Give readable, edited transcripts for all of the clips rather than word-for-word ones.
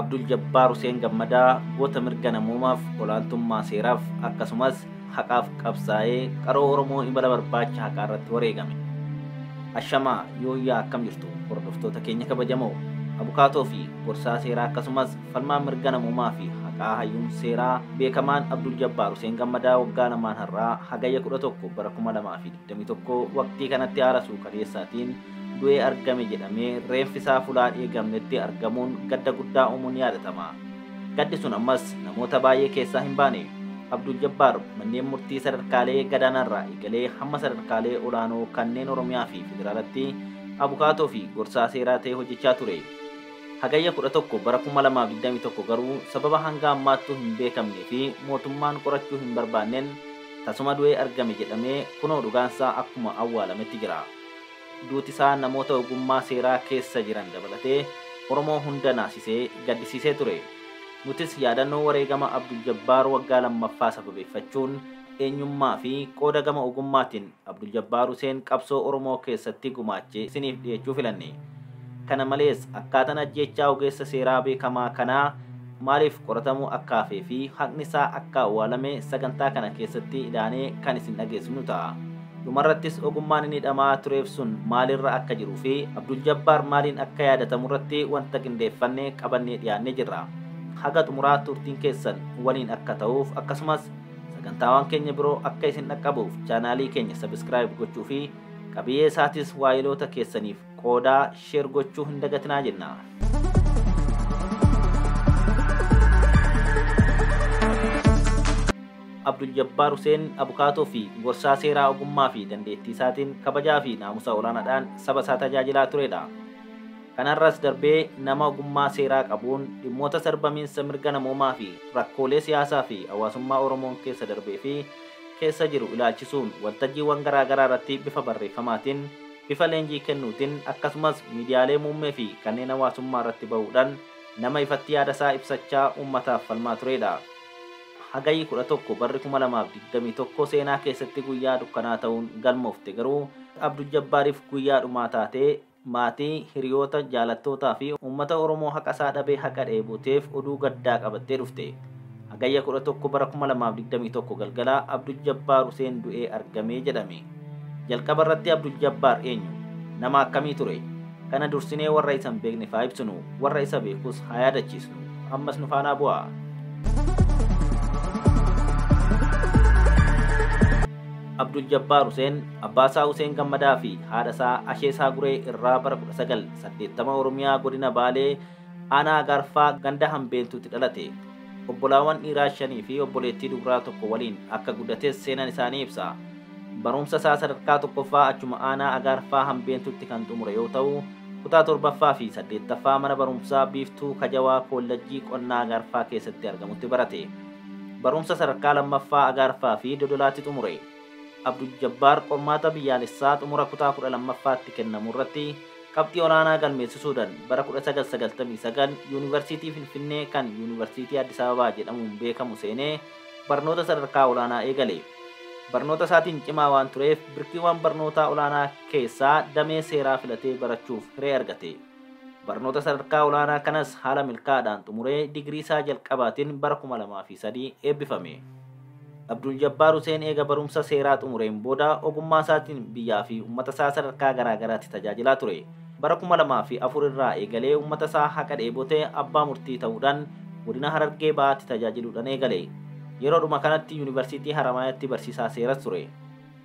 Abdul Jabbaar Huseen Gammadaa goota mirga namoomaaf olaantummaa seeraaf akkasumas haqaaf qabsaa'ee qaroo Oromoo imala barbaacha haqaa irratti wareegame. Ashamaa yooyyaa akkam jirtu hordoftoota keenya kabajamoo abukaatoo fi gorsaa seeraa akkasumas falmaa mirga namoomaa fi haqaa hayyuun seeraa beekamaan Abdul Jabbaar Huseen Gammadaa waggaa lamaan har'aa hagayya 11 bara 2021 waqtii kanatti haala suukaneessaatiin du'ee argame jedhamee reenfi isaa fulaan eegamnetti argamuun gadda guddaa uumuun yaadatama. Gaddi sun ammas namoota baay'ee keessaa hin baane. Abdul Jabbaar manneen murtii sadarkaalee gadaanaarraa eegalee hamma sadarkaalee olaanoo kanneen Oromiyaa fi Federaalatti abukaatoo fi gorsaa seeraa ta'ee hojjechaa ture. Hagayya 11 bara 2021 garuu sababa hanga ammaattuu hin beekamnee fi mootummaan qorachuu hin barbaanneen tasuma du'ee argame jedhamee kunoo dhugaansaa akkuma awwaalametti jira. Duuti isaa namoota ogummaa seeraa keessa jiran dabalatee Oromoo hunda naasisee gaddisiisee ture. Nutis yaadannoo wareegama Abdul Jabbaar waggaa lammaffaa sababeeffachuun eenyummaa fi qooda gama ogummaatiin Abdul Jabbaar Huseen qabsoo Oromoo keessatti gumaachee isiniif dhiyeechuu filanne. Kana malees akkaataan ajjeechaa ogeessa seeraa beekamaa kanaa maaliif qoratamuu akka hafee fi haqni isaa akka awwaalame sagantaa kana keessatti idaanee kan isin dhageessinu ta'a. Dhumarrattis ogummaan inni dhamaa tureef sun maalirra akka jiruu fi Abdul Jabbaar maaliin akka yaadatamu irratti wanta qindeeffannee qabannee dhiyaannee jirra. Haga xumuraa turtiin keessan waliin akka ta'uuf akkasumas sagantaawwan keenya biroo akka isin dhaqqabuuf chaanaalii keenya sabiskiraayib gochuu fi qabiyyee isaatis waayiloota keessaniif qoodaa sheer gochuu hin dagatinaa jenna. Abdul Jabbaar Huseen abukaatoo fi gorsaa seeraa ogummaa fi dandeettii isaatiin kabajaa fi naamusa olaanaadhaan saba isaa tajaajilaa turedha. Kanarras darbee nama ogummaa seeraa qabuun dhimmoota sarbamiinsa mirga namoomaa fi rakkoolee siyaasaa fi hawaasummaa Oromoon keessa darbee fi keessa jiru ilaalchisuun waltajjiiwwan garaagaraa irratti bifa barreeffamaatiin bifa leenjii kennuutiin akkasumas miidiyaalee muummee fi kanneen hawaasummaa irratti bahuudhaan nama ifatti yaada isaa ibsachaa uummataaf falmaa turedha. Hagayyi 11 barri 2021 seenaa keessatti guyyaa dukkanaa ta'uun galmoofte garuu Abdul Jabbaariif guyyaa dhumaa taatee maatii, hiriyoota, jaalattootaa fi uummata Oromoo haqa isaa dhabee haqa dheeboteef oduu gaddaa qabattee dhufte. Hagayya 11 bara 2021 galgala Abdul Jabbaar Huseen du'ee argamee jedhame. Jalqaba irratti Abdul Jabbaar eenyu? Nama akkamii ture? Kana dursinee warra isa hin beekne faa ibsinu, warra isa beekus haa yaadachiisnu. Ammas nu faanaa bu'aa. Abdul Jabbaar Huseen abbaasaa Huseen Gammadaa fi haadha isaa Asheesaa Guree irraa bara 1980 Oromiyaa godina Baalee aanaa Agaarfaa ganda Hambeentuutti dhalate. Obbolaawwan dhiiraa 5 fi obboleettii dubaraa 1 waliin akka guddates seenaan isaanii ibsa. Barumsa isaa sadarkaa tokkoffaa achuma aanaa Agaarfaa Hambeentuutti kan xumure yoo ta'u, kutaa 7ffaa fi 8ffaa mana barumsaa Biiftuu Kajawaa Koollejjii Qonnaa Agaarfaa keessatti argamutti barate. Barumsa sadarkaa lammaffaa Agaarfaa fi Dodolaatti xumure. Abdul Jabbaar qormaata biyyaalessaa xumura kutaa 12ffaatti kennamu irratti qabxii olaanaa galmeessisuudhaan bara 1999 Yuunivarsiitii Finfinnee kan Yuunivarsiitii Addis Ababaa jedhamuun beekamu seenee barnoota sadarkaa olaanaa eegale. Barnoota isaatiin cimaa waan tureef birkiiwwan barnootaa olaanaa keessaa damee seeraa filatee barachuuf hiree argate. Barnoota sadarkaa olaanaa kanas haala milkaa'aadhaan xumuree digirii isaa jalqabaatiin bara 2003 eebbifame. Abdul Jabbaar Huseen eega barumsa seeraa xumureen booda ogummaa isaatiin biyyaa fi uummata isaa sadarkaa garaagaraatti tajaajilaa ture. Bara 2004 irraa eegalee uummata isaa haqa dheebotee abbaa murtii ta'uudhaan godina Harargee Bahaatti tajaajiluudhaan eegale. Yeroodhuma kanatti Yuunivarsiitii Haramaayaatti barsiisaa seeras ture.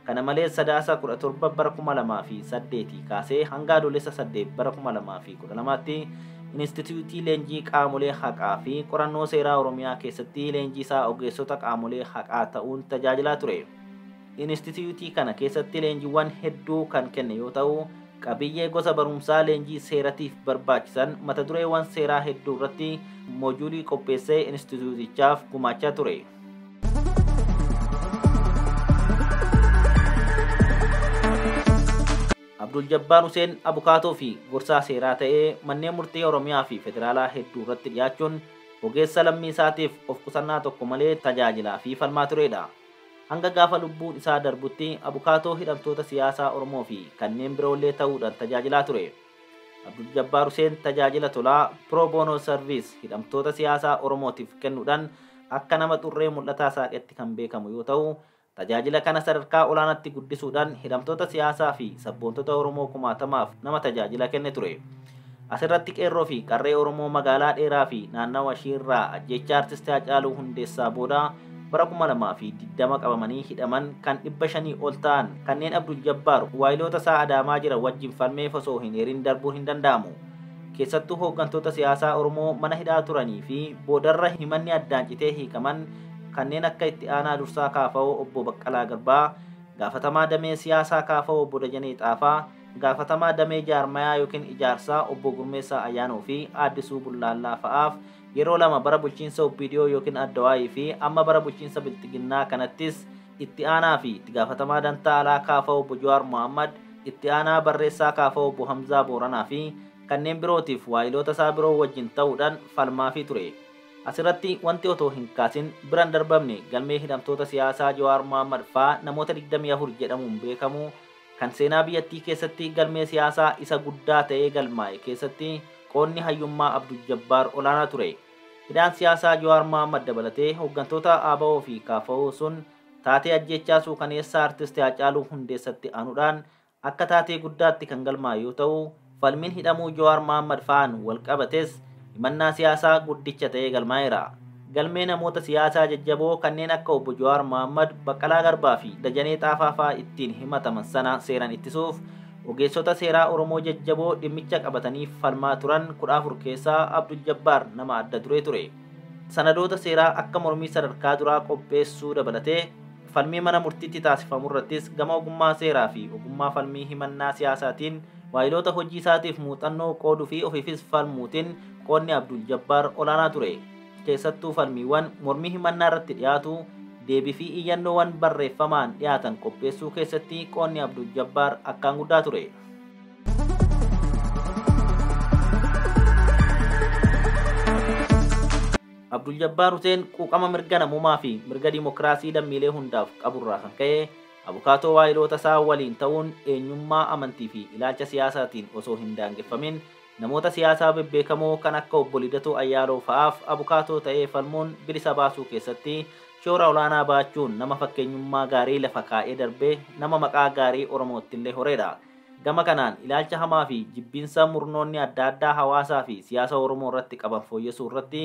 Kana malees sadaasa 17 bara 2008 kaasee hanga adoolessa 8 bara 2012tti Inistituutii Leenjii Qaamolee Haqaa fi Qorannoo Seeraa Oromiyaa keessatti leenjii isaa ogeessota qaamolee haqaa ta'uun tajaajilaa ture. Inistituutii kana keessatti leenjiiwwan hedduu kan kenne yoo ta'u, qabiyyee gosa barumsaa leenjii seeratiif barbaachisan mata dureewwan seeraa hedduu irratti moojuulii qopheessee inistituutichaaf gumaachaa ture. Abdul Jabbaar Huseen abukaatoo fi gorsaa seeraa ta'ee manneen murtii Oromiyaa fi Federaalaa hedduu irratti dhiyaachuun ogeessa lammii isaatiif of qusannaa tokko malee tajaajilaa fi falmaa turedha. Hanga gaafa lubbuun isaa darbutti abukaatoo hidhamtoota siyaasaa Oromoo fi kanneen biroollee ta'uudhaan tajaajilaa ture. Abdul Jabbaar Huseen tajaajila tolaa Pro Bono Service hidhamtoota siyaasaa Oromootiif kennuudhaan akka nama xurree mul'ataa saaqetti kan beekamu yoo ta'u, tajaajila kana sadarkaa olaanaatti guddisuudhaan hidhamtoota siyaasaa fi sabboontota Oromoo kumaatamaaf nama tajaajila kenne ture. Asirratti qeerroo fi qarree Oromoo magaalaa dheeraa fi naannawa ishiirraa ajjeechaa artistii Haacaaluu Hundeessaa booda bara 2020 qabamanii hidhaman kan 500 ol ta'an kanneen Abdul Jabbaar waayiloota isaa Adaamaa jiran wajjin falmeef osoo hin heerin darbuun hin danda'amu. Keessattuu hooggantoota siyaasaa Oromoo mana hidhaa turanii fi boodarra himanni addaan citee hiikaman kanneen akka itti aanaa dursaa KFO obbo Baqqalaa Garbaa, gaafatamaa damee siyaasaa KFO obbo Dajanee Xaafaa, gaafatamaa damee jaarmayaa yookiin ijaarsaa obbo Gurmeessaa Ayyaanoo fi Addisuu Bullaallaa fa'aaf yeroo lama bara bulchiinsa OPDO yookiin Addawaayii fi amma bara bulchiinsa Bilxiginnaa kanattis itti aanaa fi itti gaafatamaa dantaa alaa KFO obbo Jawaar Mohammad, itti aanaa barreessaa KFO obbo Hamzaa Booranaa fi kanneen birootiif waayiloota isaa biroo wajjin ta'uudhaan falmaafii ture. Asirratti wanti otoo hin kaasin biraan darbamne galmee hidhamtoota siyaasaa Jawaar Mohammad fa'aa namoota 24 jedhamuun beekamu kan seenaa biyyattii keessatti galmee siyaasaa isa guddaa ta'ee galmaa'e keessatti qoonni hayyummaa Abdul Jabbaar olaanaa ture. Hidhaan siyaasaa Jawaar Mohammad dabalatee hooggantoota ABO fi KFO sun taatee ajjeechaa suukaneessaa artistii Haacaaluu Hundeessatti aanuudhaan akka taatee guddaatti kan galmaa'e yoo ta'u, falmiin hidhamuu Jawaar Mohammad fa'aan wal qabates himannaa siyaasaa guddicha ta'ee galmaa'eera. Galmee namoota siyaasaa jajjaboo kanneen akka obbo Jawaar Mohammad, Baqqalaa Garbaa fi Dajanee Xaafaa fa'aa ittiin himataman sana seeraan ittisuuf ogeessota seeraa Oromoo jajjaboo dhimmicha qabatanii falmaa turan 14 keessaa Abdul Jabbaar nama adda duree ture. Sanadoota seeraa akka mormii sadarkaa duraa qopheessuu dabalatee falmii mana murtiitti taasifamu irrattis gama ogummaa seeraa fi ogummaa falmii himannaa siyaasaatiin waayiloota hojii isaatiif muuxannoo qooduu fi ofiifis falmuutiin qoonni Abdul Jabbaar olaanaa ture. Keessattuu falmiiwwan mormii himannaa irratti dhiyaatu deebii fi iyyannoowwan barreeffamaan dhiyaatan qopheessuu keessatti qoonni Abdul Jabbaar akkaan guddaa ture. Abdul Jabbaar Huseen quuqama mirga namummaa fi mirga dimokiraasii lammiilee hundaaf qaburraa kan ka'e abukaatoo waayiloota isaa waliin ta'uun eenyummaa amantii fi ilaalcha siyaasaatiin osoo hin daangeffamin namoota siyaasaa bebbeekamoo kan akka obbo Lidatuu Ayyaaloo fa'aaf abukaatoo ta'ee falmuun bilisa baasuu keessatti shoora olaanaa baachuun nama fakkeenyummaa gaarii lafa kaa'ee darbee nama maqaa gaarii Oromootti illee horeedha. Gama kanaan ilaalcha hamaa fi jibbiinsa murnoonni adda addaa hawaasaa fi siyaasa Oromoo irratti qaban fooyyessuu irratti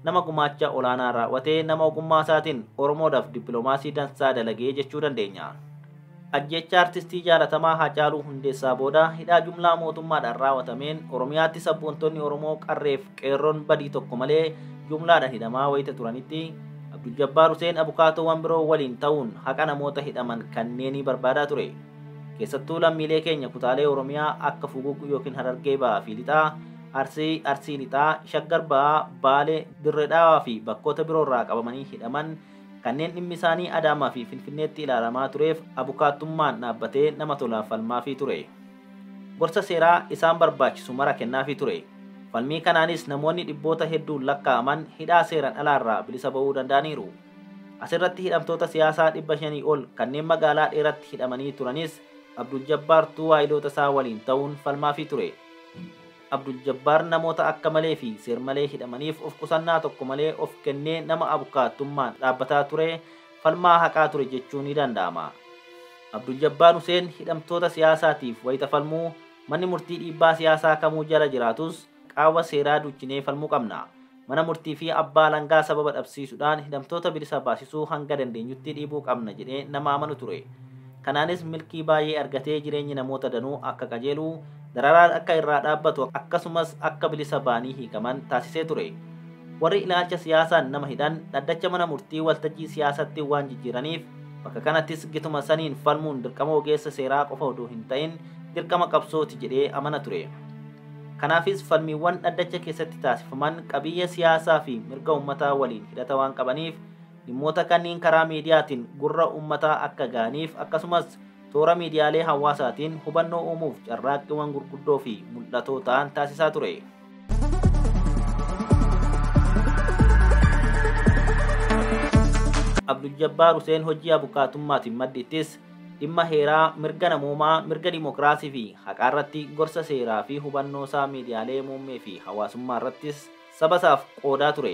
nama gumaacha olaanaa raawwatee nama ogummaa isaatiin Oromoodhaaf dippiloomaasii dansaa dalagee jechuu dandeenya. Ajjeechaa artistii jaalatamaa Haacaaluu Hundeessaa booda hidhaa jumlaa mootummaadhaan raawwatameen Oromiyaatti sabboontonni Oromoo qarreef qeerroon badii tokko malee jumlaadhaan hidhamaa wayita turanitti Abdul Jabbaar Huseen abukaatoowwan biroo waliin ta'uun haqa namoota hidhaman kanneenii barbaadaa ture. Keessattuu lammiilee keenya kutaalee Oromiyaa akka Fugug yookiin Harargee Ba'aa fi Lixaa, Arsii, Arsii Lixaa, Shaggar Ba'aa, Baalee, Dirree Dhaawaa fi bakkoota biroorraa qabamanii hidhaman kanneen dhimmi isaanii Adaamaa fi Finfinneetti ilaalamaa tureef abukaattummaan dhaabbatee nama tolaaf falmaafii ture. Gorsa seeraa isaan barbaachisu mara kennaafii ture. Falmii kanaanis namoonni dhibboota hedduun lakkaa'aman hidhaa seeraan alaarraa bilisa ba'uu danda'aniiru. Asirratti hidhamtoota siyaasaa 500 ol kanneen magaalaa dheeratti hidhamanii turanis Abdul Jabbaar waayiloota isaa waliin ta'uun falmaafii ture. Abdul Jabbaar namoota akka malee fi seer-malee hidhamaniif of qusannaa tokko malee of kennee nama abukaattummaan dhaabbataa ture falmaa haqaa ture jechuun ni danda'ama. Abdul Jabbaar Huseen hidhamtoota siyaasaatiif wayita falmuu manni murtii dhiibbaa siyaasaa kamuu jala jiraatus qaawwa seeraa duchinee falmuu qabna. Mana murtii fi abbaa alangaa sababa dhabsiisuudhaan hidhamtoota bilisa baasisuu hanga dandeenyutti dhiibuu qabna jedhee nama amanu ture. Kanaanis milkii baay'ee argatee jireenyi namoota danuu akka qajeelu dararaan akka irraa dhaabbatu akkasumas akka bilisa ba'anii hiikaman taasisee ture. Warri ilaalcha siyaasaan nama hidhan dhaddacha mana murtii waltajjii siyaasatti waan jijjiiraniif bakka kanattis gituma saniin falmuun dirqama ogeessa seeraa qofa odoo hin ta'in dirqama qabsooti jedhee amana ture. Kanaafis falmiiwwan dhaddacha keessatti taasifaman qabiyyee siyaasaa fi mirga uummataa waliin hidhata waan qabaniif dhimmoota kanneen karaa miidiyaatiin gurra uummataa akka ga'aniif akkasumas toora miidiyaalee hawaasaatiin hubannoo uumuuf carraaqqiiwwan gurguddoo fi mul'atoo ta'an taasisaa ture. Abdul Jabbaar Huseen hojii abukaatummaatiin maddittis Dhimma heeraa, mirga namoomaa, mirga dimokiraasii fi haqaa irratti gorsa seeraa fi hubannoo isaa miidiyaalee muummee fi hawaasummaa irrattis saba isaaf qoodaa ture.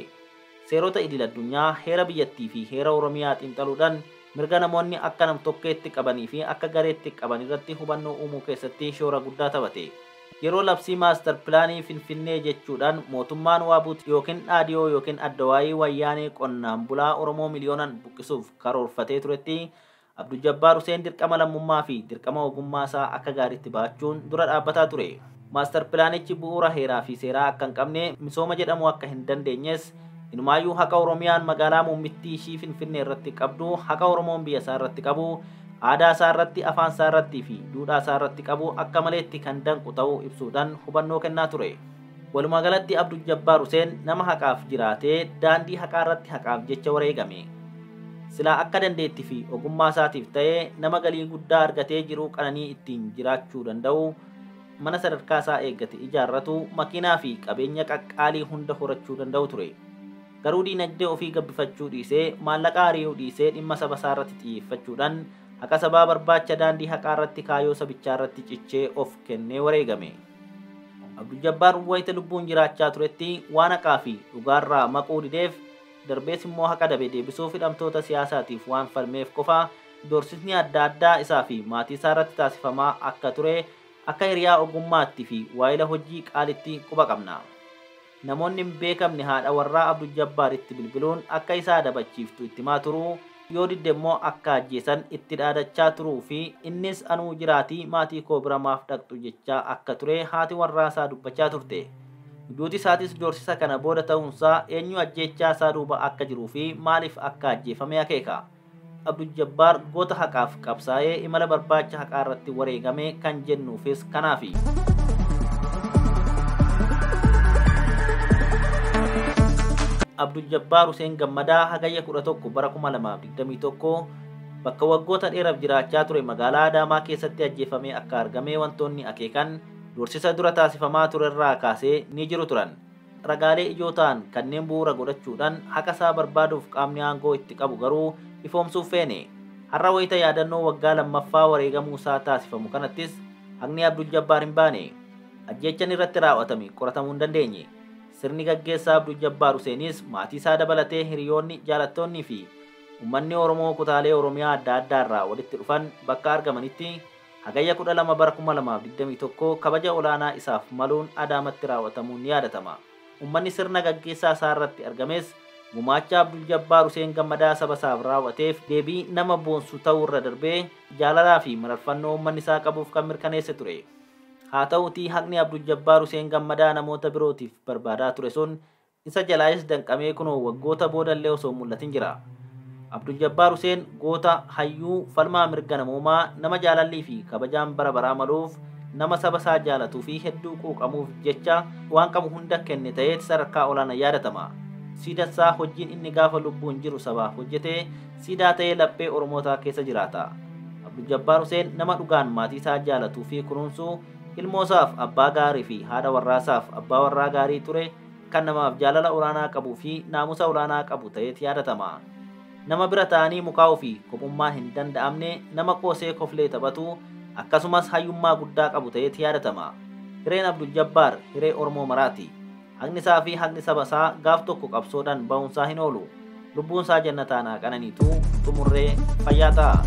Seerota idil addunyaa, heera biyyattii fi heera Oromiyaa xiinxaluudhaan mirga namoonni akka nam-tokkeetti qabanii fi akka gareetti qaban irratti hubannoo uumuu keessatti shoora guddaa taphate. Yeroo labsii maastar pilaanii Finfinnee jechuudhaan mootummaan Waabuut yookiin Dhaadiyoo yookiin Addawaayii Wayyaanee qonnaan bulaa Oromoo miliyoonaan buqqisuuf karoorfatee turetti Abdul Jabbaar Hussein dirqama lammummaa fi dirqama ogummaa isaa akka gaariitti baachuun dura dhaabbataa ture. Maastar pilaanichi bu'uura heeraa fi seeraa akka hin qabne, misooma jedhamu akka hin dandeenyes, inumaayyuu haqa Oromiyaan magaalaa muummittii ishii Finfinnee irratti qabdu, haqa Oromoon biyya isaa irratti qabu, aadaa isaa irratti, afaan isaa irratti fi duudhaa isaa irratti qabu akka maleetti kan danqu ta'uu ibsuudhaan hubannoo kennaa ture. Walumaa galatti Abdul Jabbaar Hussein nama haqaaf jiraatee daandii haqaa irratti haqaaf jecha wareegame. Silaa akka dandeettii fi ogummaa isaatiif ta'ee nama galii guddaa argatee jiruu qananii ittiin jiraachuu danda'u, mana sadarkaa isaa eeggate ijaarratu, makiinaa fi qabeenya qaqqaalii hunda horachuu danda'u ture. Garuu diinagdee ofii gabbifachuu dhiisee, maallaqa ari'uu dhiisee dhimma saba isaa irratti xiyyeeffachuudhaan haqa sabaa barbaacha daandii haqaa irratti kaayyoo sabichaa irratti cichee of kennee wareegame. Abdul Jabbaar wayita lubbuun jiraachaa turetti waan haqaa fi dhugaarraa maquu dideef, darbees immoo haqa dabe deebisuuf hidhamtoota siyaasaatiif waan falmeef qofa doorsisni adda addaa isaa fi maatii isaa irratti taasifamaa akka ture akka hiriyaa ogummaatti fi waayila hojii qaalitti quba qabna. Namoonni hin beekamne haadha warraa Abdul Jabbaaritti bilbiluun akka isaa adabachiiftu itti himaa turuu, yoo didde immoo akka ajjeesan itti dhaadachaa turuu fi innis anuu jiraatii maatii koo bira maaf dhaqxu jechaa akka ture haati warraa isaa dubbachaa turte. Duuti isaatis doorsisa kana booda ta'uunsaa eenyu ajjeechaa isaa duuba akka jiruu fi maaliif akka ajjeefame akeeka. Abdul Jabbaar goota haqaaf qabsaa'ee imala barbaacha haqaa irratti wareegame kan jennuufis kanaafi. Abdul Jabbaar Hussein Gammadaa hagayya 11 bara 2021 bakka waggoota dheeraaf jiraachaa ture magaalaa Adaamaa keessatti ajjeefamee akka argame wantoonni akeekan doorsisa dura taasifamaa turerraa kaasee ni jiru turan. Ragaalee ijoo ta'an kanneen bu'uura godhachuudhaan haqa isaa barbaaduuf qaamni aangoo itti qabu garuu ifoomsuuf feene. Har'a wayita yaadannoo waggaa lammaffaa wareegamuu isaa taasifamu kanattis haqni Abdul Jabbaar hin baane. Ajjeechaan irratti raawwatame qoratamuu hin dandeenye. Sirni gaggeessaa Abdul Jabbaar Huseenis maatii isaa dabalatee hiriyoonni, jaalattoonnii fi uummanni Oromoo kutaalee Oromiyaa adda addaa irraa walitti dhufan bakka argamanitti hagayya 12 bara 2021 kabaja olaanaa isaaf maluun Adaamatti raawwatamuun ni yaadatama. Uummanni sirna gaggeessaa isaa irratti argames gumaacha Abdul Jabbaar Huseen Gammadaa saba isaaf raawwateef deebii nama boonsu ta'uu irra darbee jaalalaa fi mararfannoo uummanni isaa qabuuf kan mirkaneesse ture. Haa ta'uutii haqni Abdul Jabbaar Huseen Gammadaa namoota birootiif barbaadaa ture sun isa jalaayis danqamee kunoo waggoota boodallee osoo mul'atin jira. Abdul Jabbaar Huseen goota hayyuu falmaa mirga namoomaa, nama jaalallii fi kabajaan bara baraa maluuf, nama saba isaa jaalatuu fi hedduu quuqamuuf jecha waan qabu hunda kenne ta'ee sadarkaa olaanaa yaadatama. Siidassaa hojiin inni gaafa lubbuun jiru sabaaf hojjete siidaa ta'ee laphee Oromootaa keessa jiraata. Abdul Jabbaar Huseen nama dhugaan maatii isaa jaalatuu fi kunuunsu, ilmoosaaf abbaa gaarii fi haadha warraasaaf abbaa warraa gaarii ture, kan namaaf jaalala olaanaa qabuu fi naamusa olaanaa qabu ta'eet yaadatama. Nama bira ta'anii mukaa'uu fi kophummaan hin danda'amne, nama qoosee koflee taphatu, akkasumas hayyummaa guddaa qabu ta'eet yaadatama. Hireen Abdul Jabbaar hiree Oromoo maraati. Haqni isaa fi haqni saba isaa gaaf tokko qabsoodhaan ba'uunsaa hin oolu. Lubbuun isaa jannataan haa qananiitu. Xumurree fayyaa ta'a.